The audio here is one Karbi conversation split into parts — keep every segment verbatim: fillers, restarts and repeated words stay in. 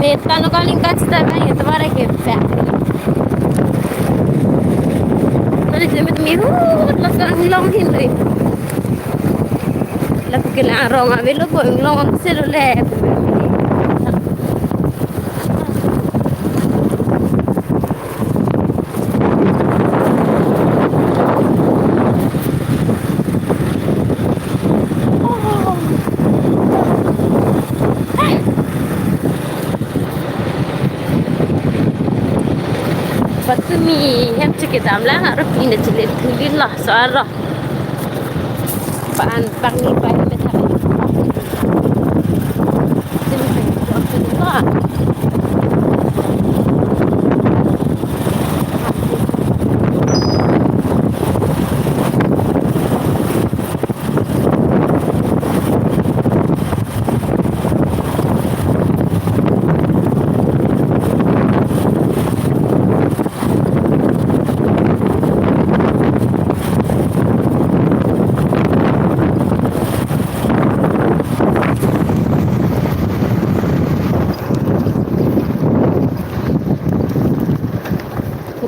Metan lo kaling kachita bang, ito ba re ke pek. Mane jeme mi hu, lo sang long hin re. Lapu ke la rong ave lo, ko long se lo le. Patumi hem chikidam lang, aro pine chile thuli laso aro. Pan pangni pai me thak. Sini pai jok sini ko.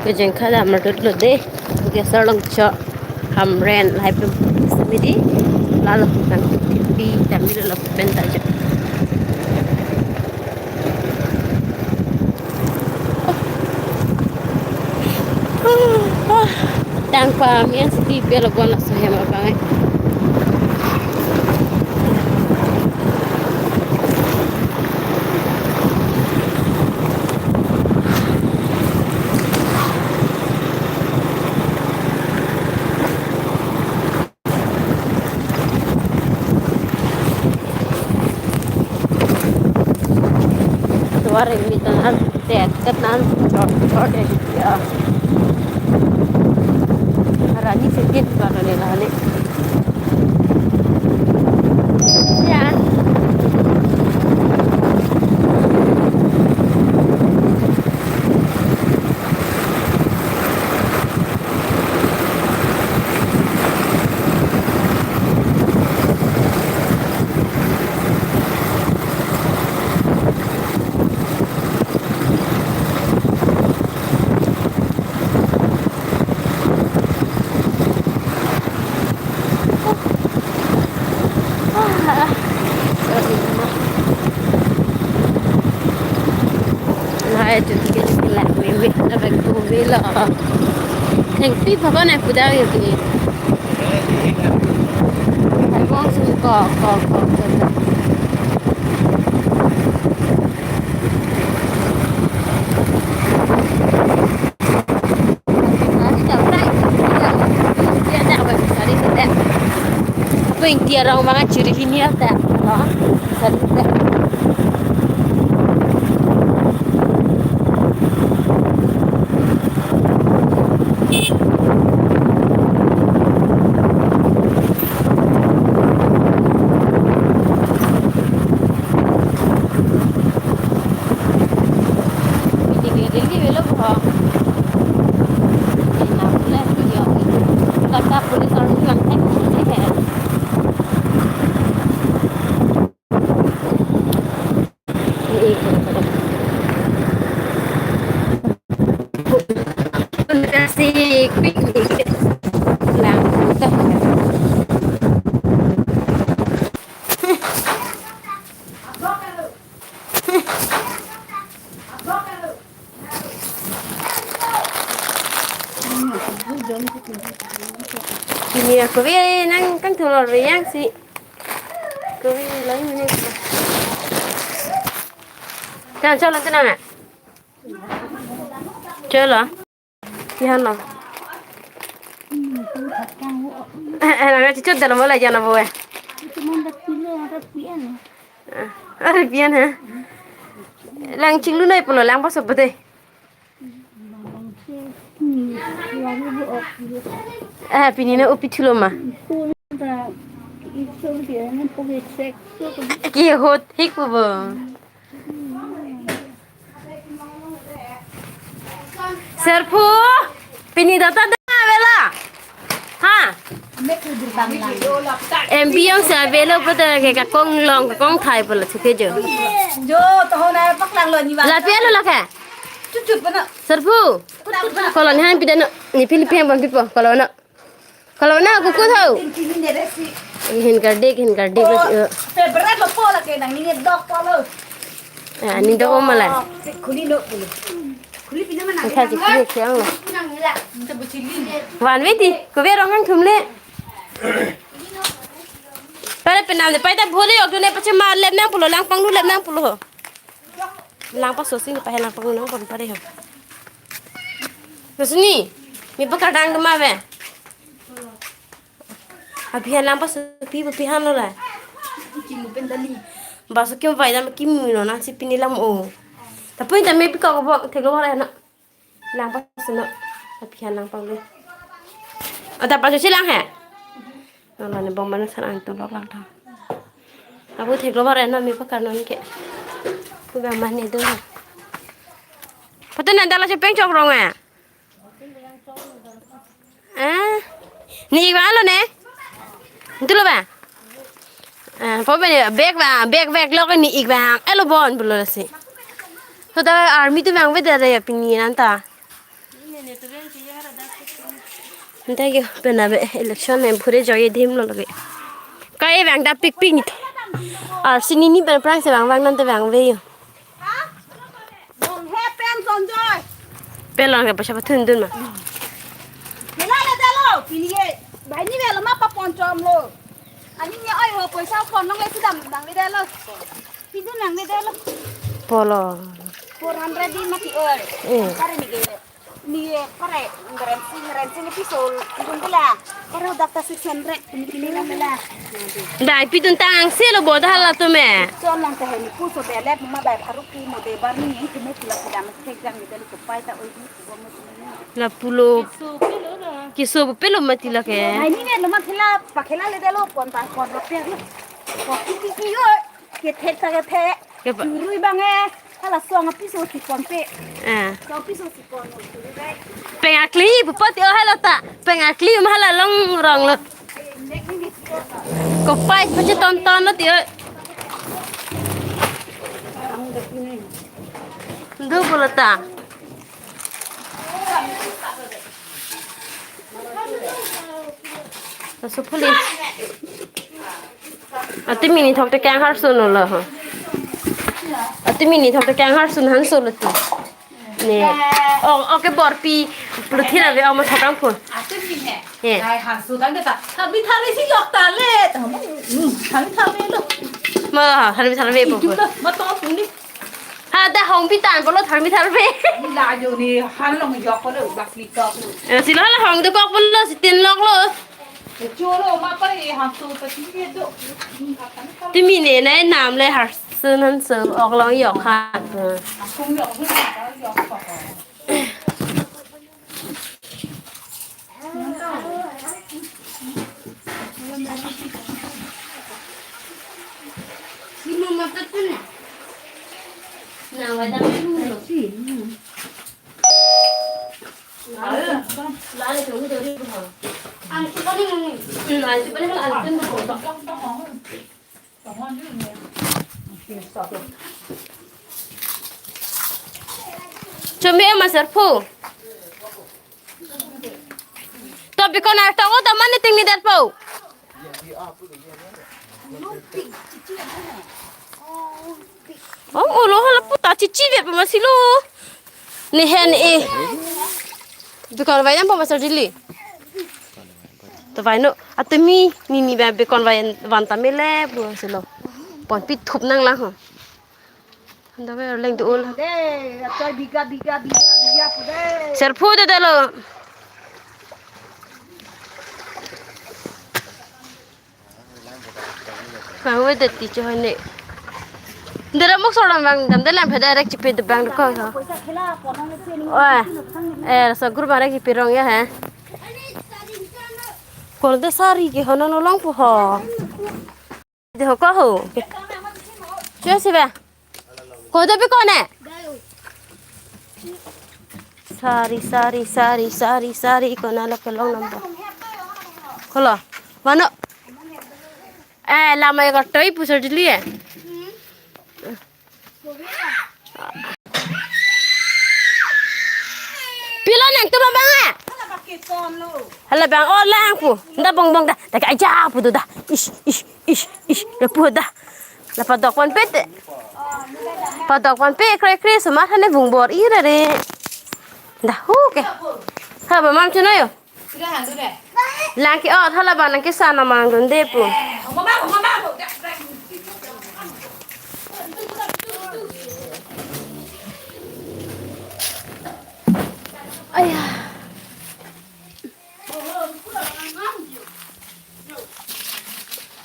Oke, jengkha da matut lo de. Oke, Sarlongcho Hamren lahai pen semi di. Lalo nang tipi tamil lo pen ta jo. Tang pamian siti pelo bon laso hem abang. Tuar ini tangan tet tet nan short short ya gitu ya. Rani sedikit kalau nih lah nih. Ya. Hai, cuti ke lang mimik na bag tu velo. Thengpi bhaban ai puda yo ki. Hai bong sum ko ko ko ko. Apa yang tiada orang banget curi hini ya tak? Apa? Satu tak. Ini gini velo ho. Ini na pula video. Kata police orang bilang kan ini kan. Terima kasih, Queen. Lang. Ini aku bi nang kan tulor bi yang si. Aku bi lang ini. Kan jalan tenang. Chalo. Kihan lo? Eh, eh, nang chichot dalam bola jana bo eh. Itu main dak pilo, dak pian. Ah, are pian ha? Lang chinglu nai pulo lang paso bete. Bang, bang, si, hmm, lagi bu ok. Eh, pini na upi thulo ma. Pun ta, itu dia na pogi sek tu. Ki hot hik bo. Serphu, pini data da vela. Ha? M P yong sa avelo pulote ke kakong long kakong thai pulo chuke jo. Jo, tohon ai paklang lo ni ba. Lapi alo lake. Chuchut pano. Serphu. Kolon han pidano. Ni pili pihang bang pipo. Kolon. Kolon kuku tho. Ini ni resi. Hin kardik, hin kardik. Oh, eh. Favorite lo po lake nang ni dok po lo. Ah, ni dok om malai. Khuli no khuli. Khuli pina mana. Ang kaji khuli siang lo. Nang ni la. Nta buchili. Wan weti. Kuber rong hang thumle. Pare penam de pai ta bhole yok dune pache ma lep nang pulo lang panglu lep nang pulo. Lang paso sing pa lang panglu nang pon pare ho. Nasuni, mi pakardang duma ve. Abhian lang paso pi pi han lo la. Kimu pen dali. Baso kim vai dam kimu lo na si pini lam o. Tapi ta me pi ko bo thek lo la na. Lang paso no. Aphi an lang pang le. Ata paso si lang he. No la ne bom mane san an to lok lang ta. Abu thek lo bare no mi pakar non ke. Pu ba mane do. Patu nan dala chepeng chok rong eh. Eh. Ni ik ba lo ne. Ntu lo ba. Eh, po bene bag ba, bag bag lok ni ik ba. Elo bon pulo si. So ta army tu bang vede ya pini nanta. Nanta yo pena be election em phure joye dhim lo lage. Kai bang ta pik pik ni. Ar sini ni pen prang se bang bang nanta bang ve yo. Bong he pen Sonjoy. Pelong ke paisa pathun dun ma. Hela le dalo, pini ye. Bai ni velo ma pa ponchom lo. Ani ni oi ho paisa pon nong le sudam dang le dalo. Pidun nang le dalo. Polo. Four hundred di mati oi. Eh. Kare ni ke. Ni kare, ngeren si, ngeren si ni piso, igun bela. Kare udak ta six hundred, kini kini lang bela. Dai pidun tang si lo boda hala tu me. Chon lang ta heni puso belet ma bai pharuk ki mo de bar ni yang kini pula pula mas kejang ni dali kepai ta oi ni kubo mo sini. La pulo. Kiso pelo mati la ke. Ai ni ne lo ma khela, pa khela le dalo pon pa pon rapiak lo. Pon ki ki ki yo. Kethek ta kethek. Kepa. Churui bang eh. Hala song apiso si pon pe. Eh. Song apiso si pon mo churui bai. Peng akli pupo ti oh hala ta. Peng akli um hala long rong lo. Nek ni ni si oh ta. Kopai pache ton ton lo ti oh. Ndu pulo ta. Laso phuli. Ati mini thok te kang har sun lo ho. Ati mini thok te kang har sun han solo ti. Ne. Oh, oke borpi. Pluthi na ve ama thok ang phun. Ati mini he. He. Ai har su dang ta. Thabi thabi si yok ta le. Ta mo. Hmm, thabi thabi lo. Ma, thabi thabi po. Itu lo, ma to puni. Ha, ta hong pi tan pulo tharmi tharve. Ni la jo ni han long yok pulo bak li tok lo. Eh, si la la hong de kok pulo si tin lok lo. Choro ma pare han tu ta ti ke do. Ti mini ne nam le har sun han sun ok long yok ha. Kung yok ni ta yok pa. Chombi ma serphu. To bikon ar tong o to mane ting ni dat po. Ong ulo hala puta chichi vet pa ma si lo. Ni hen e. Bikon vai nam pa ma sar dili. To vai no. Atumi ni ni ba bikon vai van ta mele bu si lo. Pon pi thup nang lang ho. Handa ve leng do ul. De, atoi biga biga biga biga pu de. Serphu de dalo. Kang ve de ti cho ne. Dera muk solam bang dam de lam phe direct chipe de bang ko. Poisa khela ponong le cheni. Oi. Eh, so group direct chipe rong ya he. Kol de sari ke hono no long pu ho. De ho ko ho. Che si ba. Ko de pe ko ne. Sari, sari, sari, sari, sari, ko na lo ke long number. Ko lo. Mano. Eh, lama ya katoi pusar dili ya. Pilo nangtum abang eh. Hala bang, oh, lang pu. Dah bongbong dah. Dah aja pu tu dah. Ish, ish, ish, ish. Dah pu dah. Dah padok pan pete. Padok pan pe kre kre semat hane bongbor ira re. Dah hu ke. Ha, bamam chino yo. Lang ke, oh, thala bang nangkesan amang dunde pu. Aya.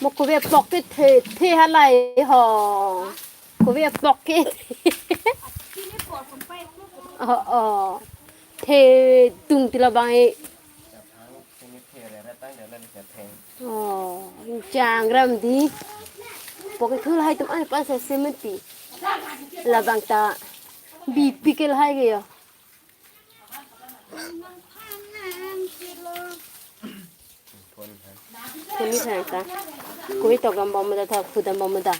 Mo kove pok ke the, the halai ho. Kove pok ke. Oh, oh. The tung tila bang e. Oh, jang ram di. Pok ke thul hai tum an pan sa sementi. Labang ta. Bipi ke lahai ke yo. Kuni sa ta. Kove tok dam bom da tha, khu dam bom da.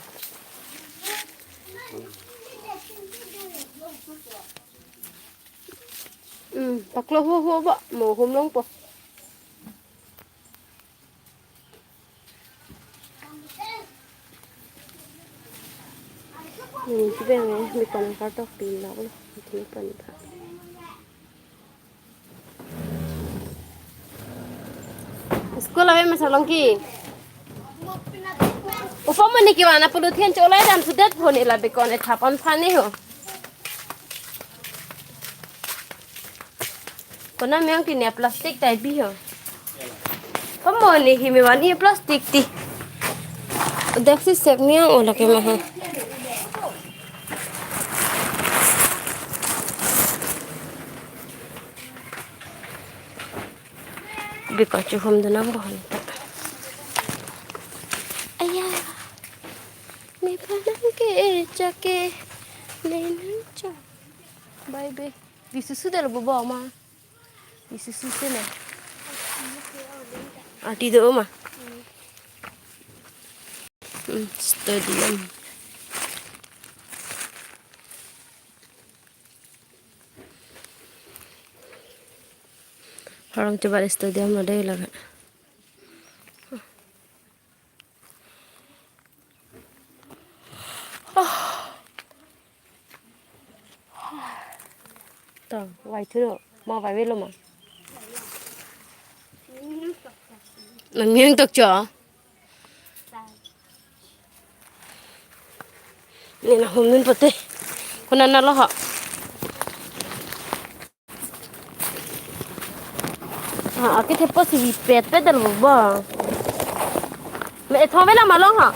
Hmm, paklo ho ho ba, mo hum long po. Hmm, si bang eh, mi kon kartok pin lo, si mi kon pa. School ave masa long ke. Upa mani ke wana pulu thian cholai dan sudet phone ila bekon e thapan phani ho. Kona meyang tini plastic tai bi ho. Pamo ni hi me wani plastic ti. Dak si sep meyang ola ke maha. Bika chuhum dunam bohon ta. Aya. Me panang ke chake. Nenang cha. Bye bye. Bisusu dal bobo ma. Bisusu se na. Ati do ma. Hmm, stadium. Harong coba di stadium lo dei laga. To, vai thu lo. Ma vai velo ma. Nang miyang tok cho. Nena hum nun pute. Kona na lo ho. Ah, ake thepo si vi pet pet dal bo. Me ethong vela ma long ha.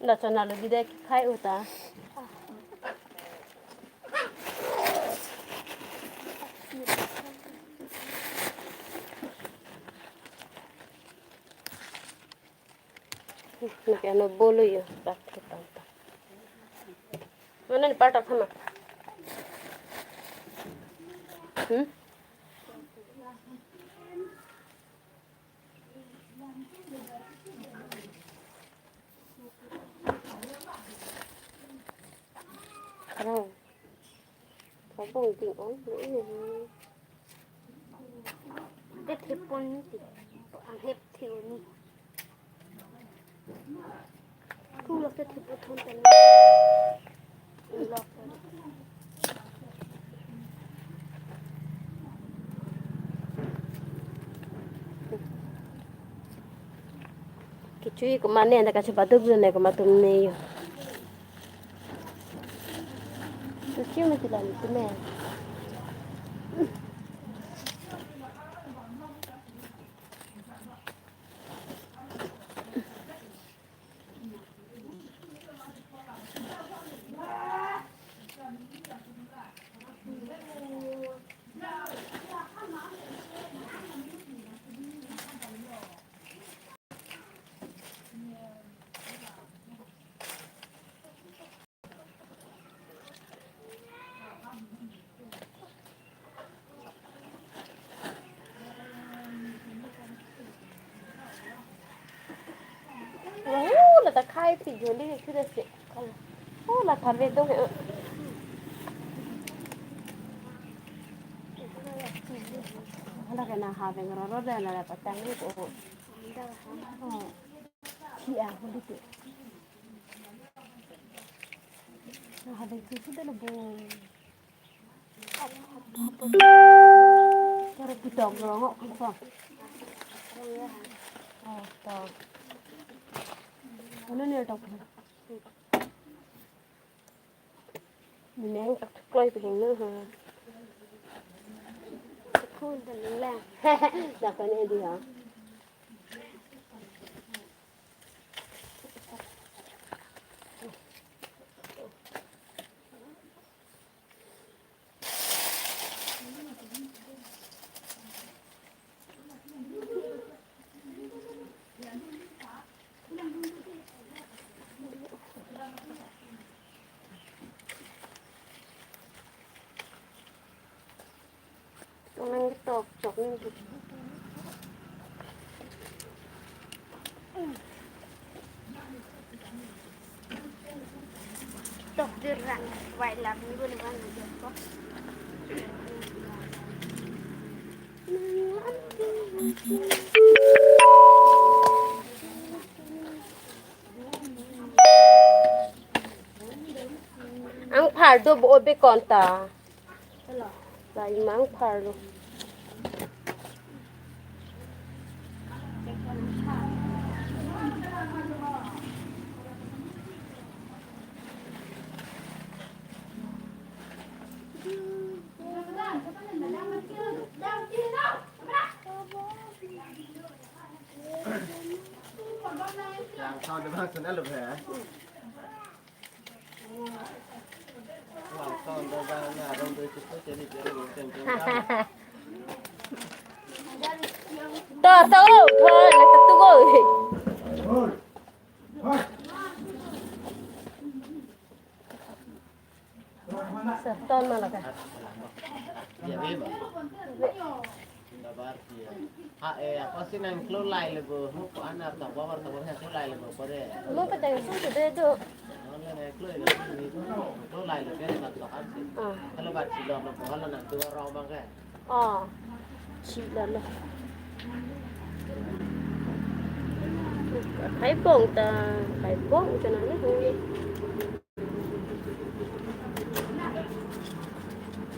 Dak chona lo bidek khai uta. Nake ano bolo yo, tak, tak, tak. Mana ni partak sama? Hmm? Karong. Kabong ting ong lo ini. Te thepon ni ti. Ang hep the ni. Thu lo te thepo thon tan. Lo. Ke Chui kumane na kachi paduk ne kumatum ne yo. Chui mati la tu me. Oh, la ta khai pi joli ke khuda se. Oh, la tharve dong he. La ke na ha veng ro ro de na la patang ni ko. Oh. Ki a holi te. Na ha veng khuda lo bo. Para pitok rong ok kung kong. Oh, tok. Ano ni tok? Mineng tok kloi pihing nu ha. Sekun dan lang. Dak ni di ha. Tonang ketok chok ni. Tok dirang, wai lam ni guna bang ni ko. Angphar do bo obe konta. Lai mangphar lo. Yang kau dah bang sana lo ya. To, to, to, na tatu go. Sa ton ma laka. Ha, eh, apa sih nang klo lai lebo? Mo ko ana to babar to babar klo lai lebo pare. Mo pa tang sung ke de do. Nang klo lai lebo, klo lai lebo na to kan sih. Ah. Kalau bat si lo lo, kalau nang tu rong bang ke. Ah. Si lo lo. Khai pong ta, khai pong chana ni.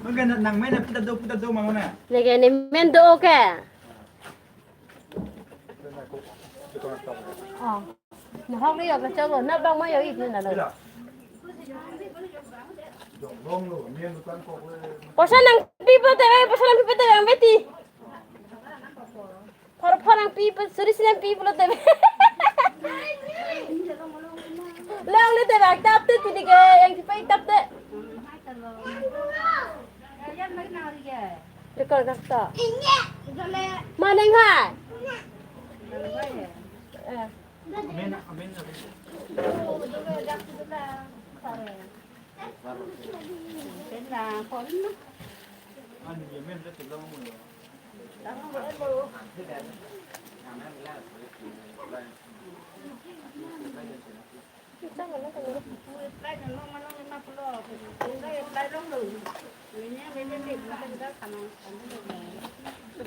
Mangga nang men pi ta do, pi ta do mangna. Lagi ni men do ke. Oh. Na hok ri yok la chok lo, na bang ma yok ik ni na lo. Poisa nangpi pulote, poisa nangpi pulote, ang beti. Pharo pharo nangpi, suri si nangpi pulote. Longle te bak tap te, tini ke yang kipai tap te. Rekor kasta. Maneng hai. Eh. Amen, amen.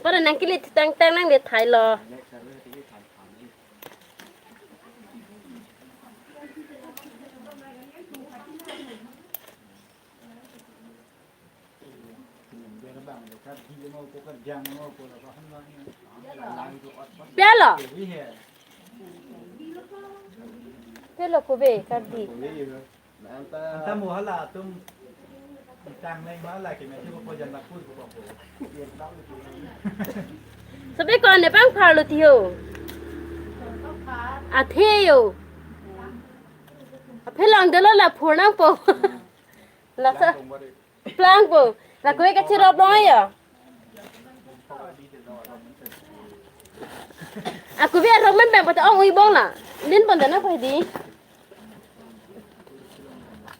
Para nangkele tang tang nang le thai lo. Pia lo. Pelo kove kardi. Anta mo hala atum tang nai ma la ke me ko jan la pur ko ko. Sobe ko nepangpharlo ti ho. Athe ho. Aphelang dolo la phur nangpo. Lasa. Plangpo. La kove kachirop lo ya. Ako bi arong men bang pata ong ui bong la. Lin pon dana pa di.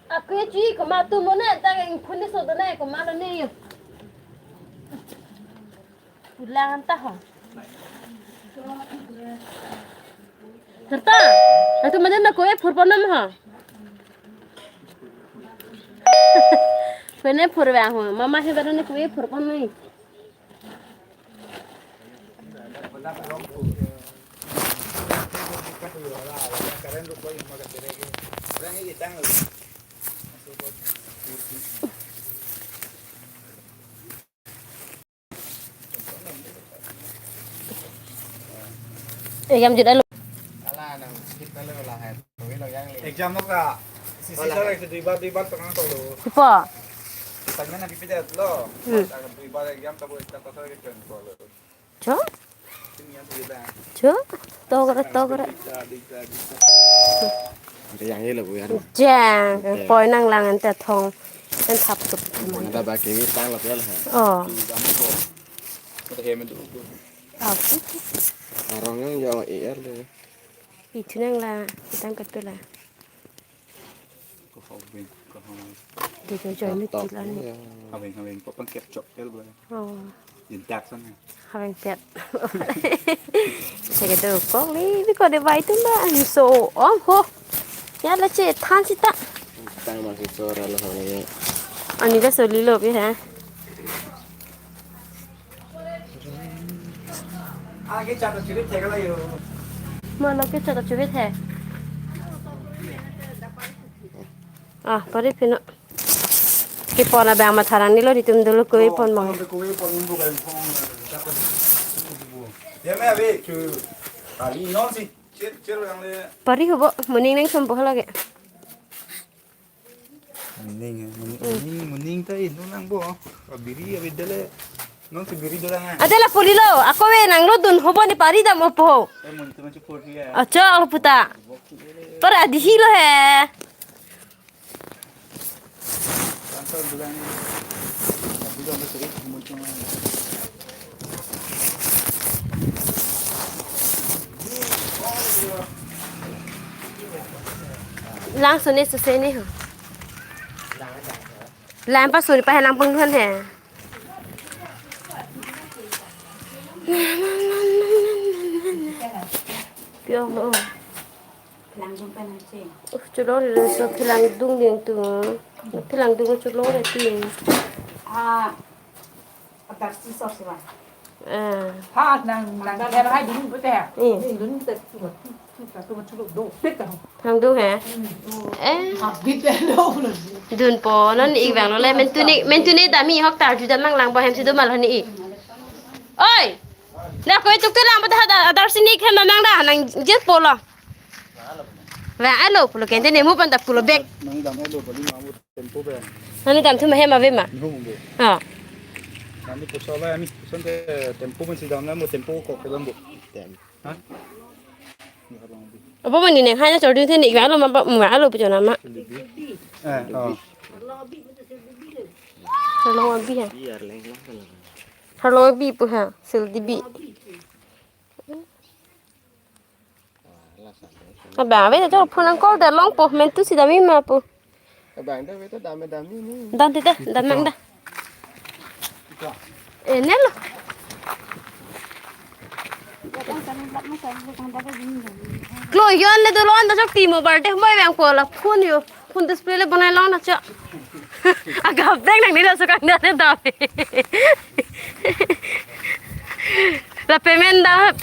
Ako ya chui komat tu mo na ta ing phun ni so dana komat lo ni. Pulang anta ho. Serta, aku macam nak kue phur pon nam ha. Kue ne phur bang ho. Mama he baru ne kue phur pon ni. Exam jut alo. Ala nang skip kali lah hai. Exam lo ka. Sisi sa lagi dui bar dui bar tengah tu lo. Sipo. Tanya na pipi dah lo. Hmm. Agar dui bar exam tak boleh tak pasal ke chen ko lo. Cho? Cho? Tokre, tokre. Ante yang ini lo bu ya. Jang, poi nanglang ante thong. An thap tup. Ada baki ini tang lo ya lah. Oh. Ada hem itu. Ah, itu. Arong yang jauh er deh. Itu nang la, kita angkat tu la. Ko hawing, ko hawing. Di ko join ni tilan ni. Hawing, hawing, ko pangkep chok tel bo. Oh. Intak san. Hawing pet. Saya kata kong ni, di ko de bai tu la, so, oh ho. Ya la che than sita. Tang masih sora lo hawing. Ani la so lilo pi ha. Mala ke chata chubit he. Ah, pari pino. Kepon abang matha rang ni lo, di tum dolo kue pon bang. Ya me abi chu. Kali non si cher cher yang le. Pari ho bo, moning neng som bo lagi. Moning, moning, moning, moning ta inut lang bo. Biri, biri dele. Non si biri dolang. Adela pulilo, ako we nang lo dun hobo ni pari dam opo. Eh, mon tu macam pur dia. Acha, ako puta. Para di hilo he. Kantor dolang ni. Dolang tu sering, mon tu. Lang suni suseni ho. Lang pa suni pa henang penghuan he. Piong lo. Uh, chulo le so philang dung ding tu. Philang dung chulo le ti. Ah. Atar si sok si ba. Ah. Ha, nang, nang, nang, hai dun bu te. Hmm. Dun te, tu, tu, tu, tu, tu, do, pit ta. Hang dung he? Hmm, tu. Eh. Ha, bit te do. Dun po, non ik vang lo le, men tu ni, men tu ni dami hok tar ju dam nang lang bo hem si do mal ni ik. Oi! Na koi tuk tu lang bo ta da, adar si ni hem nang da, nang jet po lo. Vang alo, pulo kente ne mu pan ta pulo bek. Nang dam alo, bali ma mu. Tempo pe. Ani dam thu ma hem ave ma. Ni hum bo. Ha. Ani ko sola ani son ke tempo men si dam na mo tempo ko ko dam bo. Tem. Ha? Abo mani ne hanya chordi the ni alo ma ba ma alo pu chona ma. Eh, oh. Harlong abi ha. Biar leng leng kan. Harlong abi pu ha. Sil dibi. Abang ave ta chok phone nang call ta longpo, men tu si dami ma po. Abang ta ave ta dame dami ni. Dan te ta, dan nang da. Eh, nelo. Klo yon le dolon ta chok ti mo birthday mo vang po la phone yo. Phone display le bonai long na cha. Aga breng nang ni la sukang da ne da. La payment da.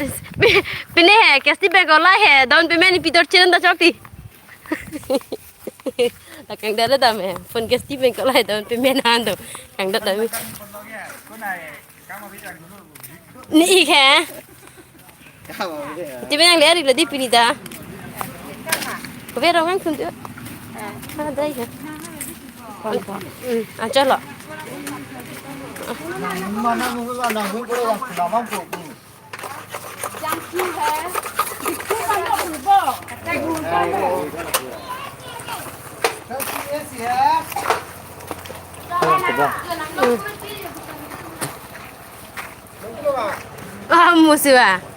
Pine he, cash ti bank ola he, down payment ni pitor chen da chok ti. La kang da da me. Phone cash ti bank ola he, down payment han do. Kang da da me. Ni ik he. Ti ben ang le arik la di pini da. Ve rong ang thun tu. Ah, dai ha. Hmm, ah, chalo. Ah, musi ba.